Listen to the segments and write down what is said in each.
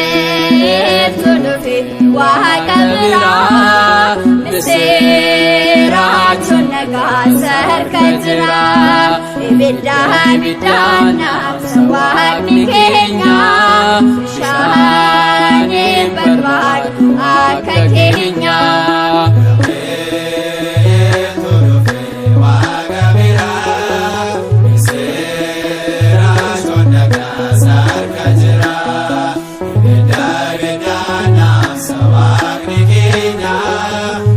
Gabreeltu dhufe Waaqa biraa, misiraachoon nagaa sarka jira. Ibiddaan ibiddaan naamsa Waaqni keenya, bishaaniin barbaadu akka keenya. Gabreeltu dhufe Waaqa biraa, misiraachoon nagaa sarka jira. Ibidda ibiddaan naamsa Waaqni keenya,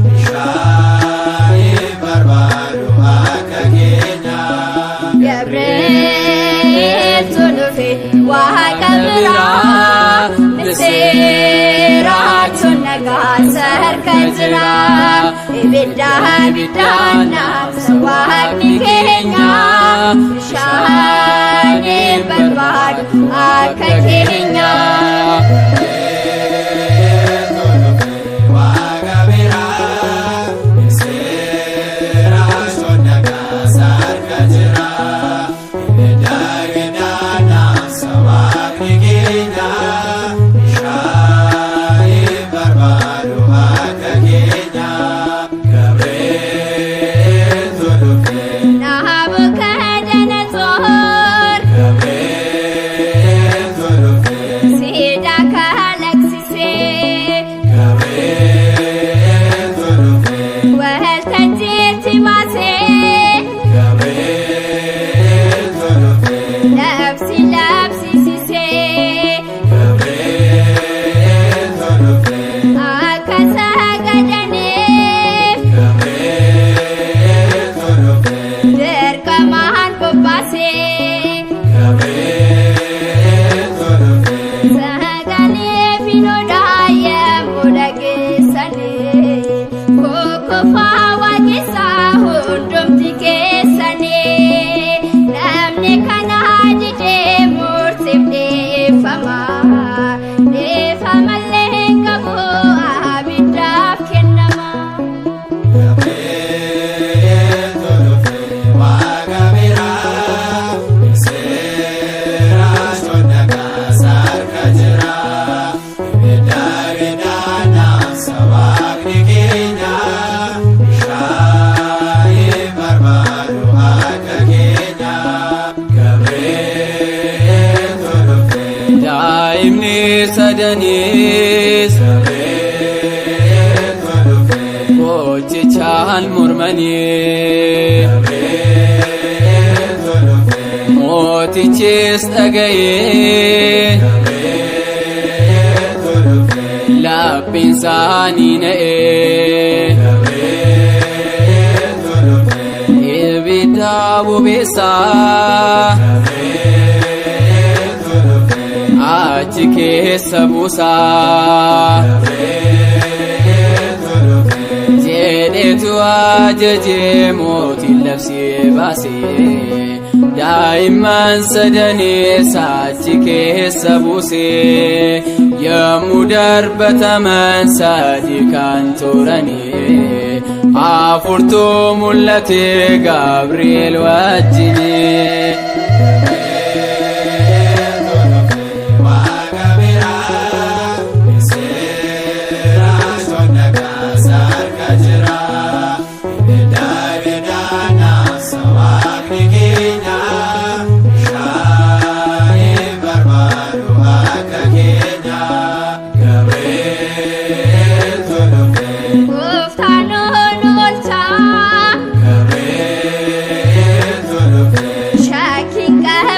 bishaaniin barbaadu akka keenya. Gabreeltu dhufe Waaqa biraa, misiraachoon nagaa sarka jira. Ibiddaan ibiddaan naamsa Waaqni keenya, bishaaniin barbaadu akka keenya. Gabreeltu dhufe Waaqa biraa, misiraachoon nagaa sarka jira. Ibidda ibiddaan naamsa Waaqni keenya, bishaaniin barbaadu akka keenya. Gabreeltu dhufe. Naabukadanazoor Gabreeltu dhufe. Siidaa kalaqsisee Gabreeltu dhufe. Waltajjiitti baasee Gabreeltu dhufe. Labsi labsisisee Gabreeltu dhufe. Akka sagadaniif Gabreeltu dhufe. Dirqamaan bobbaasee Gabreeltu dhufe. Sagalee fiinoodhaa yemmuu dhageessanii kukkufaa waaqessaa hundumti keessanii. Namni kana didee murtiif dhiifama, dhiifamallee hin qabu, abiddaaf kennama. Gabreeltu dhufe Waaqa biraa, misiraachoon nagaa sarka jira. Ibidda ibiddaan naamsa Waaqni keenya, bishaaniin barbaadu akka keenya. Gabreeltu dhufe. Daa'imni sadaniis Gabreeltu dhufe. Gochichaan mormanii Gabreeltu dhufe. Mootichis dhaga'ee Gabreeltu dhufe. Laphiin isaanii na'ee Gabreeltu dhufe. Ibidda bobeessaa Gabreeltu dhufe. Achi keessa buusaa Gabreeltu dhufe. Jedheetu ajajee mootiin labsee baasee daa'imman sadanis achi keessa buusee yommuu darbataman sadi kan turanii afurtuu mul'ate Gabri'eel wajjinii. Gabreeltu dhufe Waaqa biraa, misiraachoon nagaa sarka jira. Ibidda ibiddaan naamsa Waaqni keenya, bishaaniin barbaadu akka keenya. Gabreeltu dhufe. Gooftaan nu oolchaa Gabreeltu dhufe. Shakkiin qabnu.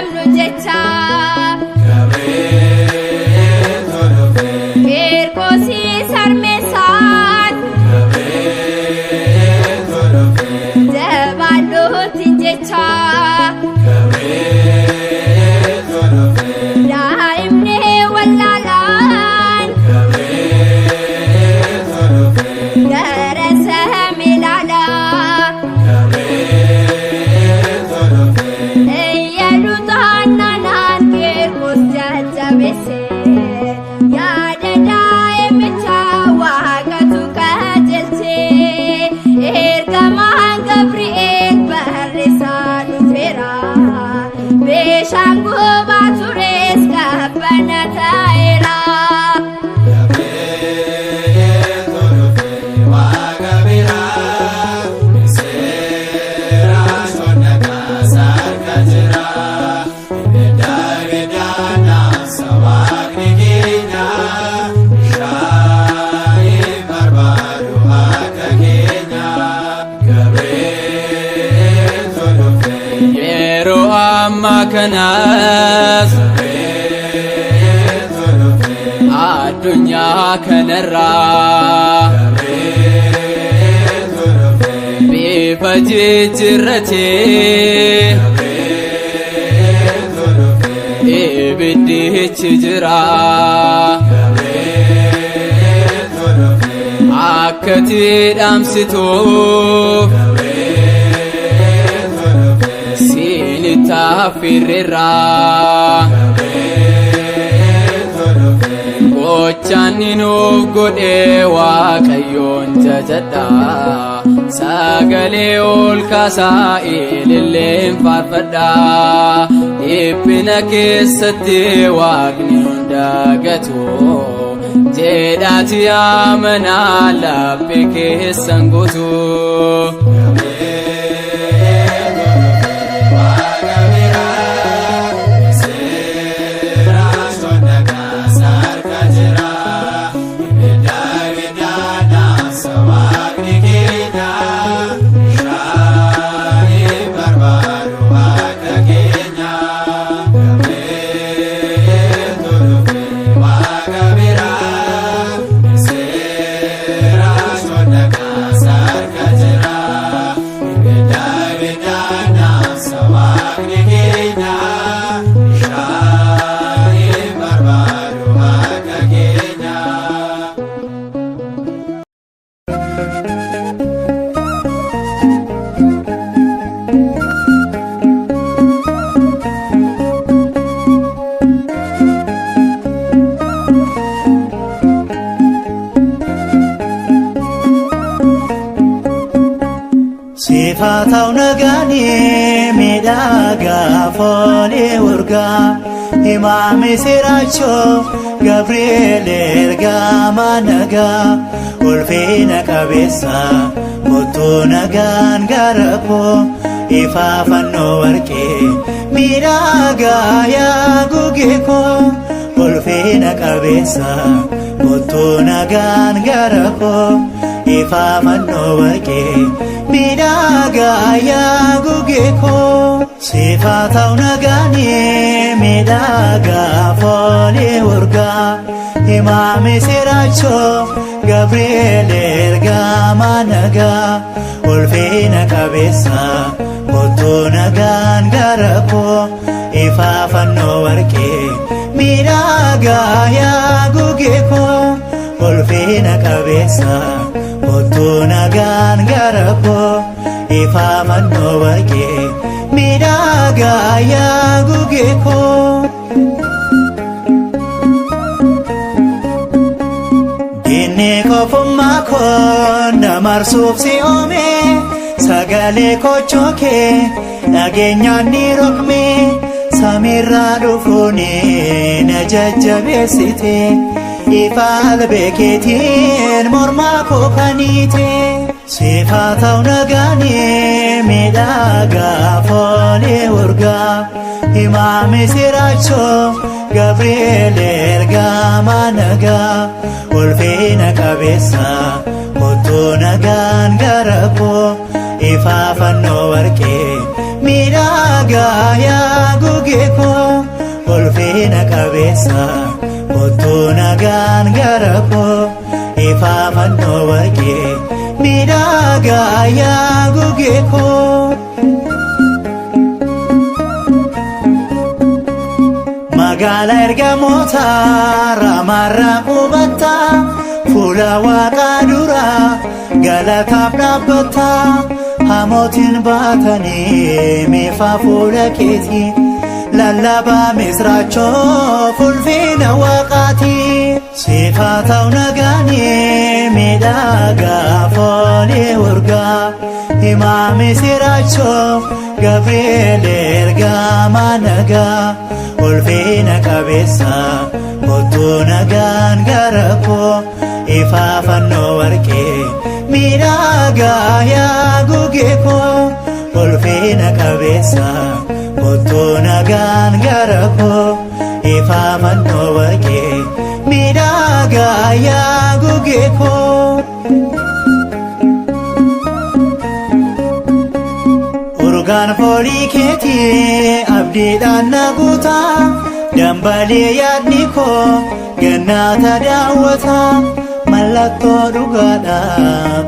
Kanaas Gabrieltu dhufe. Addunyaa kanarraa Gabrieltu dhufe. Bifa jijjiirratee Gabrieltu dhufe. Ibiddichi jira. Gabrieltu dhufe. Akkati dhaamsituuf Gabrieltu dhufe. siinitti affeerreerra. Gabrieltu dhufe. Gochaan nuuf godhe Waaqayyoon jajadha. Sagalee ol kaasaa ililleen faarfadha. Dhiphina keessatti Waaqni hunda gatu. Jedhaati amanaa laphee keessan guutu. Gabrieltu dhufe. Waaqa biraa misiraachoon dhagaas harka jira. Ibidda ibiddaan dhaamsa Waaqni keenya. Bishaan hin barbaadu akka keenya. Gabrieltu dhufe. Waaqa biraa misiraachoon dhagaas harka jira. Ibidda ibiddaan dhaamsa Waaqni keenya. Bishaan hin barbaadu akka keenya. Sifaataw nagaanii miidhagaa foolii urgaa himaame siraachoo Gabriel ergamaa nagaa ulfina qabeessa kottuu nagaan gara koo ifaa fannoo warqee miidhagaa yaa gugee koo ulfina qabeessa kottuu nagaan gara koo ifaa fannoo warqee miidhagaa yaa gugee koo sifaataw nagaanii miidhagaa foolii urgaa himaame siraachoo Gabriel ergamaa nagaa ulfina qabeessa kottuu nagaan gara koo ifaa fannoo warqee miidhagaa yaa gugee koo ulfina qabeessa kottuu nagaan gara koo ifaa fannoo warqee miidhagaa yaa gugee koo. Diinni kofummaa koo na marsuuf si oome sagalee kochoo kee dhageenyaan ni rokme samiirraa dhufuuni na jajjabeessite ifa albee keetiin mormaa koo kaniite. Sifaataw nagaanii miidhagaa foolii urgaa himaame siraachoo Gabriel ergamaa nagaa ulfina qabeessa kottuu nagaan gara koo ifaa fannoo warqee miidhagaa yaa gugee koo ulfina qabeessa kottuu nagaan gara koo ifaa fannoo warqee miidhagaa yaa gugee koo. Magaalaa ergamoota raamarraa qubatta fuula waaqaa dura galataaf dhaabbata hamootiin baatanii meefaa fuula keetii lallabaa misraachoo fulfina waaqaati. Sifaataw nagaanii miidhagaa foolii urgaa himaame siraachoo Gabriel ergamaa nagaa ulfina qabeessa kottuu nagaan gara koo ifaa fannoo warqee miidhagaa yaa gugee koo ulfina qabeessa kottuu nagaan gara koo ifaa fannoo warqee miidhagaa yaa gugee koo. Dhugaan foolii keetii abdiidhaan na guutaa, dambalee yaadni koo gannaata daawwata. Mallattoo dhugaadha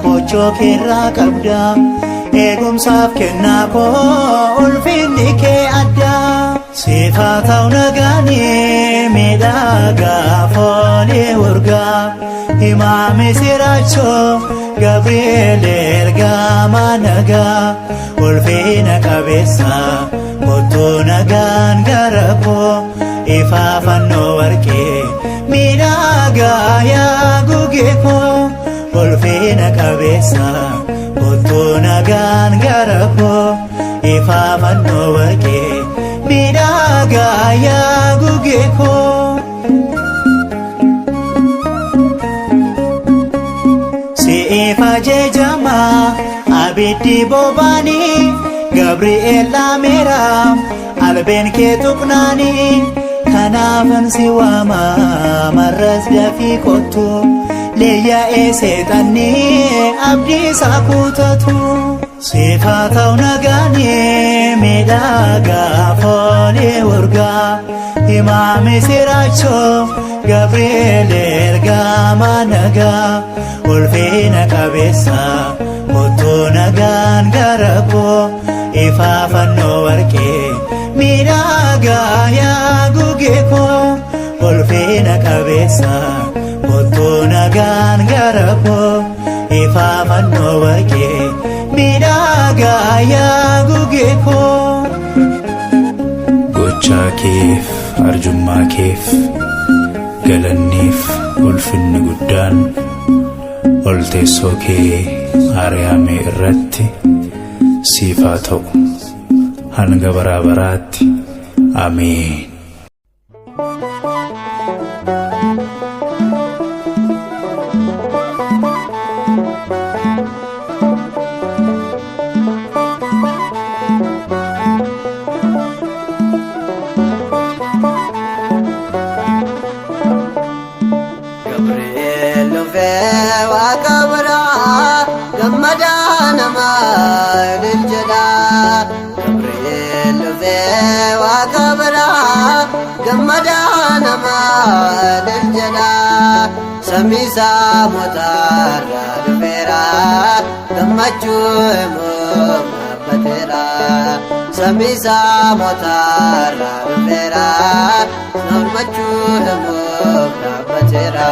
kochoo keerraa qabda, eegumsaaf kennaa koo ulfinni kee adda. Siif haa ta'u nagaanii miidhagaa foolii urgaa, himaame siraachoo Gabriel ergamaa nagaa, ulfina qabeessa kottuu nagaan gara koo, ifaa fannoo warqee miidhagaa yaa gugee koo, ulfina qabeessa kottuu nagaan gara koo, ifaa fannoo warqee miidhagaa yaa gugee koo. Siif ajajama abiddi bobaanii, Gabri'eel dhaameera albeen kee tuqnaanii, kanaafan si waama marras dafii kottu, leeyya'ee seexannii abdii isaa kutatu. Siif haa ta'u nagaanii miidhagaa foolii urgaa, himaame siraachoo Gabriel ergamaa nagaa, ulfina qabeessa kottuu nagaan gara koo, ifaa fannoo warqee miidhagaa yaa gugee koo, ulfina qabeessa kottuu nagaan gara koo, ifaa fannoo warqee miidhagaa yaa gugee koo. Gochaa keef arjummaa keef galanniif ulfinni guddaan ol teessoo kee Ariyaamee irratti siif haa ta'u hanga baraa baraatti. Ameen. Gabriel dhufee waaqa biraa, gammadaa namaa ilil jedhaa. Gabriel dhufee waaqa biraa, gammadaa namaa ilil jedhaa. Samii saamotaarraa dhufeera, gammachuu immoo dhaabbateera. Samii saamotaarraa dhufeera, gammachuu immoo dhaabbateera.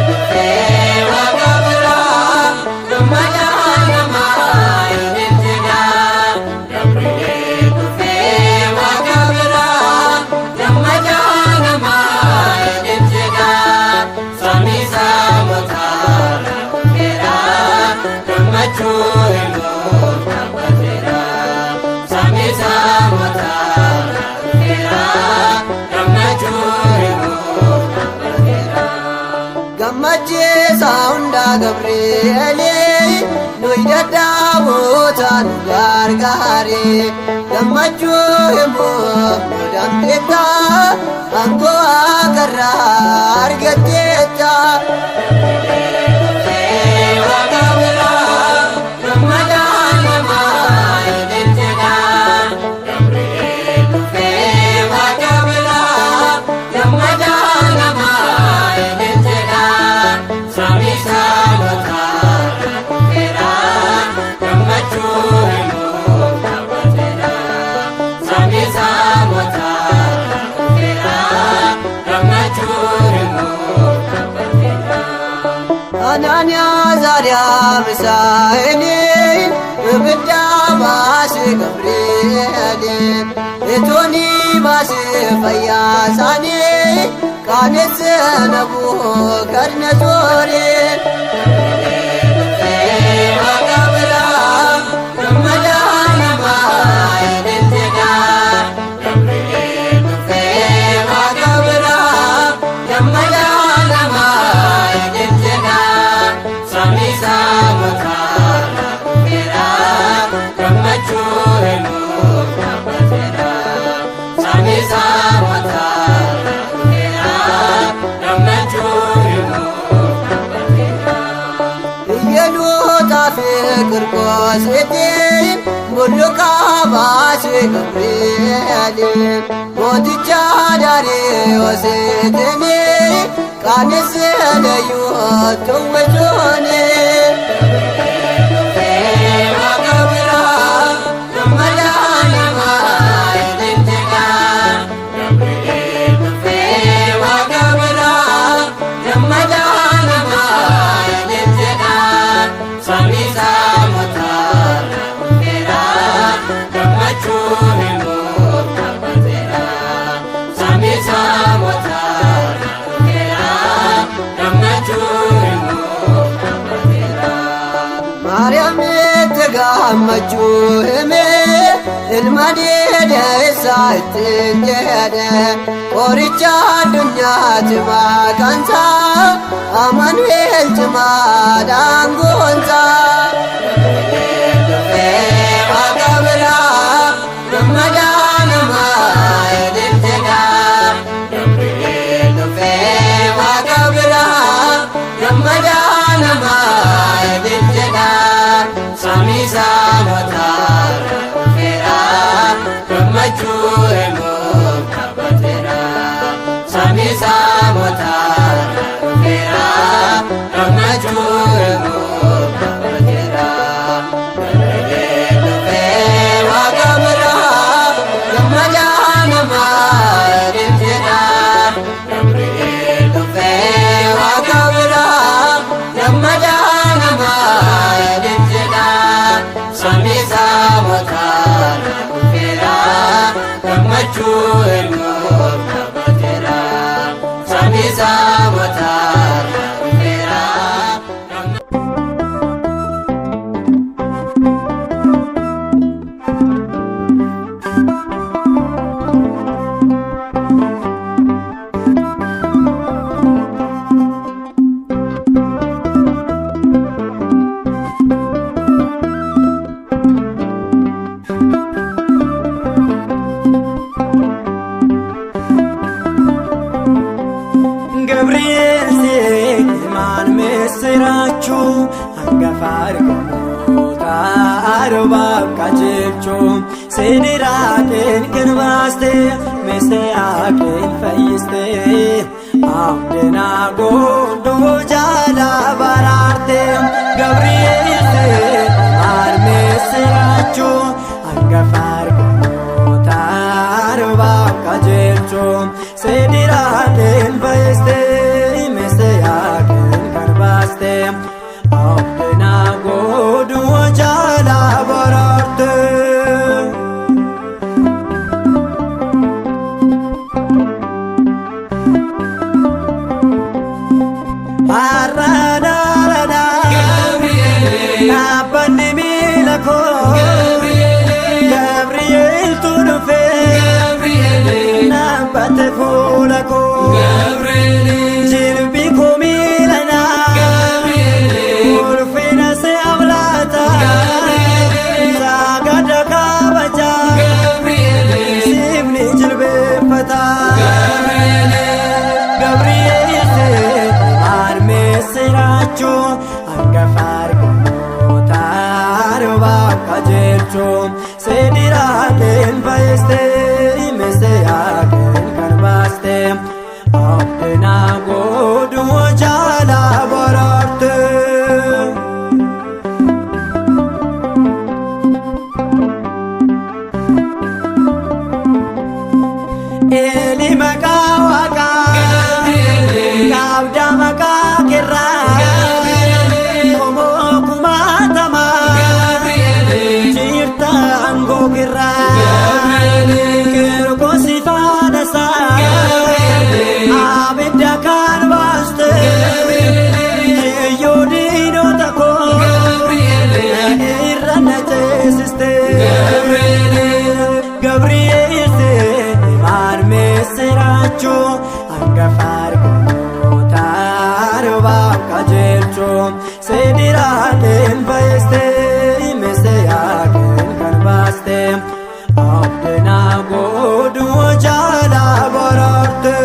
Dhufee waaqa biraa, gammadaa namaa ilil jedhaa. Gabriel dhufee waaqa biraa, gammadaa namaa ilil jedhaa. Samii saamotaarraa dhufeera, gammachuu immoo dhaabbateera. Samii saamotaarraa dhufeera, gammachuu immoo dhaabbateera. Gammachiisa hundaa Gabri'eelii, nuyi dadhaboota nu gargaare. Gammachuu himuu nu dandeetta, aangoo waaqarraa argatteetta. Waaqa biraa, gammadaa namaa ilil jedhaa. Gabri'eel dhufee waaqa biraa, gammadaa namaa ilil jedhaa. Samii saamotaarraa dhufeera, gammachuu himuu dhaabbateera. Samii saamotaarraa dhufeera, gammachuu himuu dhaabbateera. Anaaniyaa, Zaariyaa, Misaa'eliin ibidda baase Gabri'eeliin, itoonii baase fayyaasaanii qaanesse Nabukadnesooriin. Waaqa biraa, gammadaa namaa ilil jedhaa. Gabri'eel dhufee waaqa biraa, gammadaa namaa ilil jedhaa. Samii saamotaarraa dhufeera, gammachuu himuu dhaabbateera. Samii saamotaarraa dhufeera, gammachuu himuu dhaabbateera. Iyyeluutaa fi Qirqoos. Daariyoositiin bulluqaa baasee Gabri'eeli mooticha Daariyoositiin qaanessee layyuu tuwwichuuni. Waaqa biraa gammadaa namaa ilil jedhaa. Gabri'eel dhufee waaqa biraa gammadaa namaa ilil jedhaa. Samii saamotaa dhufeera gammachuun immoo dhaabbateera. Samii saamotaa dhufeera gammachuun immoo dhaabbateera. Maariyaamitti gammachuu himee ilma dheedeessaa ittiin jedhe qoricha addunyaati maqaansaa Amaanu'eel cimaadhaan goonsaa. Dhufee waaqa biraa gammadaa namaa ilil jedhaa. Gabri'eel dhufee waaqa biraa gammadaa namaa ilil jedhaa. Samii saamotaa dhufeera gammachuu immoo dhaabbateera. Samii saamotaa dhufeera gammachuu immoo dhaabbateera. Gabri'eel dhufee waaqa biraa gammadaa namaa ilil jedhaa. Gabri'eel dhufee waaqa biraa gammadaa namaa ilil jedhaa. Samii saamotaa dhufeera gammachuu immoo dhaabbateera. Samii saamotaa dhufeera. Gabriel ilmaan misiraachuu hangafa ergamoota arbaaf qajeelchuu sidiraaqeen kan baaste meseyaaqeen fayyiste abdinaa goonduu jaalaa baraarte Gabriel ilmaan misiraachuu hangafa ergamoota arbaaf qajeelchuu sidiraaqeen fayyiste meseyaaqeen kan baaste abdinaa goonduu jaalaa baraarte. Dhaabbanni miila koo Gabri'eeltu dhufee dhaabbate fuula koo jilbi koo miila naa ulfina si ablaata saagada kabajaa siifni jilbeeffata Gabri'eel maal misiraachuu hangafa ergamoota arbaaf qajeelchuu sidiraaqeen fayyiste meseyaaqeen kan baaste abdinaa godhuu jaalaa baraarte. Eli maqaa waaqaa qabda maqaa kirraa qomoo kumaatamaa jirta aangoo kirraa qirqoosi faanasaa abidda kan baaste kiyyoo diinota koo irra na ceesiste Gabri'eel maal misiraachuu hangafa ergamoota arbaaf qajeelchuu sidiraaqeen fayyiste meseyaaqeen kan baaste abdinaa godhuu jaalaa baraarte.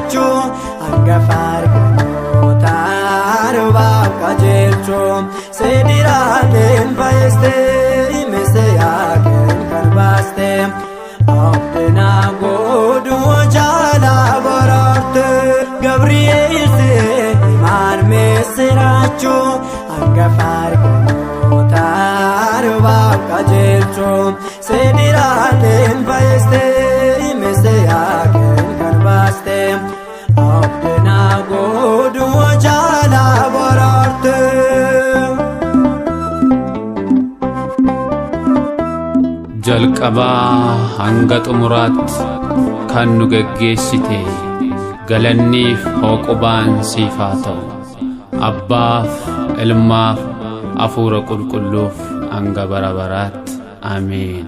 misiraachuu hangafa ergamoota arbaaf qajeelchuu seediraaleen fayyistee meeseyaakin kan baaste abdina godhuu jaalaa baraarte Gabri'eel himaan misiraachuu hangafa ergamoota arbaaf qajeelchuu seediraaleen fayyistee meeseyaakin kan baaste abdina godhuu jaalaa baraarte. Jalqabaa hanga xumuraatti kan nu geggeessite galanniif hooqubaan siif haa ta'u. Abbaaf, Ilmaaf, Hafuura Qulqulluuf hanga bara baraatti. Ameen.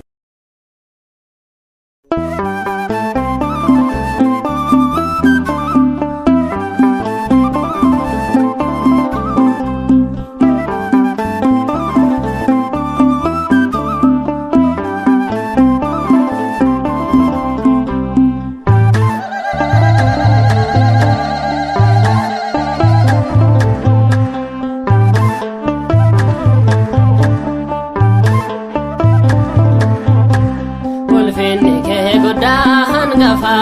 Ulfinni kee guddaa hangafa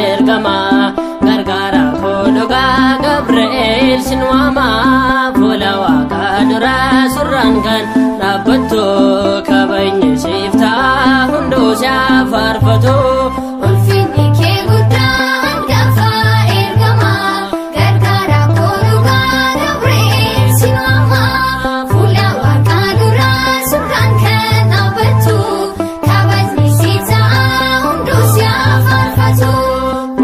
ergamaa gargaara koo dhugaa Gabri'eel sin waamaa fuula waaqaa duraa surraan kan dhaabbattu kabajni siif ta'a hunduu si'aa faarfatu. Ulfinni kee guddaa hangafa ergamaa gargaara koo dhugaa Gabri'eel sin waamaa fuula waaqaa duraa surraan kan dhaabbattu kabajni siif ta'a hunduu si'aa faarfatu.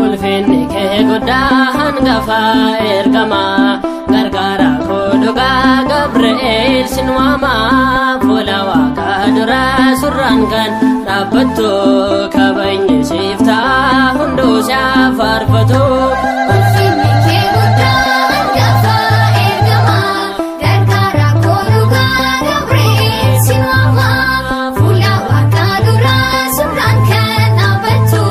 Ulfinni kee guddaa hangafa ergamaa gargaara koo dhugaa Gabri'eel sin waamaa fuula waaqaa duraa surraan kan dhaabbattu kabajni siif ta'a hunduu si'aa faarfatu. Ulfinni kee guddaa hangafa ergamaa gargaara koo dhugaa Gabri'eel sin waamaa fuula waaqaa duraa surraan kan dhaabbattu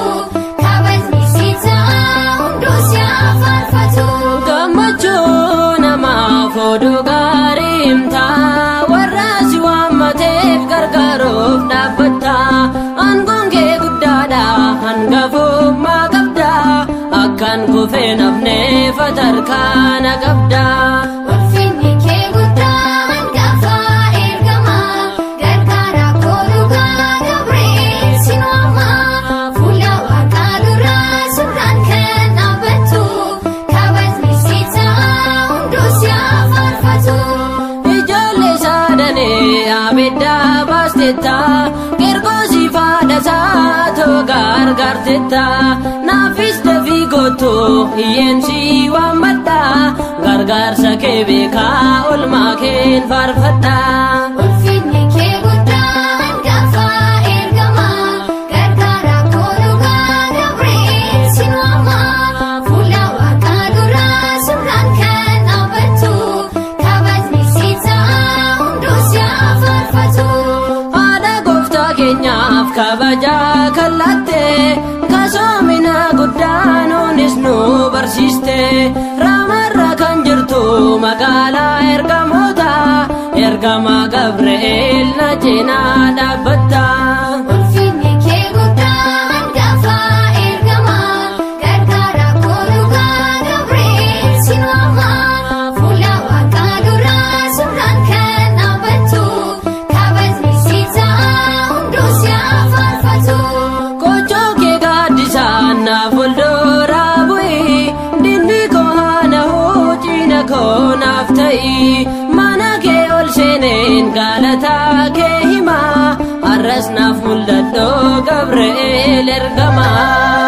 kabajni siif ta'a hunduu si'aa faarfatu. Gammachuu namaaf oduu gaarii himta warra si waammateef gargaaruuf dhaabbatta aangoon kee guddaadha hangafummaa qabda akkan kufee nafneef atarkaa na qabda. Ulfinni kee guddaa hangafa ergamaa gargaara koo dhugaa Gabri'eel sin waamaa fuula waaqaa duraa surraan kan dhaabbattu kabajni siif ta'a hunduu si'aa faarfatu. Ijoollee saadanii abidda baastetta qirqoosii faadhasaa too gargaartetta naafis dafii gootu hiyyeensi waammadha gargaarsa kee beekaa olmaa keen faarfadha. Ulfinni kee guddaa hangafa ergamaa gargaara koo dhugaa Gabri'eel sin waamaa fuula waaqaa duraa surraan kan dhaabbattu kabajni siif ta'a hunduu si'aa faarfatu. Haadha gooftaa keenyaaf kabajaa kallatte kasoomina guddaa nuunis nu barsiiste raamarra kan jirtu magaalaa ergamoota ergama Gabri'eel na cinaa dhaabbatta. Ulfinni kee guddaa hangafa ergamaa gargaara koo dhugaa Gabri'eel sin waamaa fuula waaqaa duraa surraan kan dhaabbattu kabajni siif ta'a hunduu si'aa faarfatu. Kochoo kee gaaddisaan na fuuldura bu'i dinni koo haana huccina koo naaf ta'i mana kee ol seeneen galataa kee himaa har'as naaf mul'adhoo Gabri'eel ergamaa.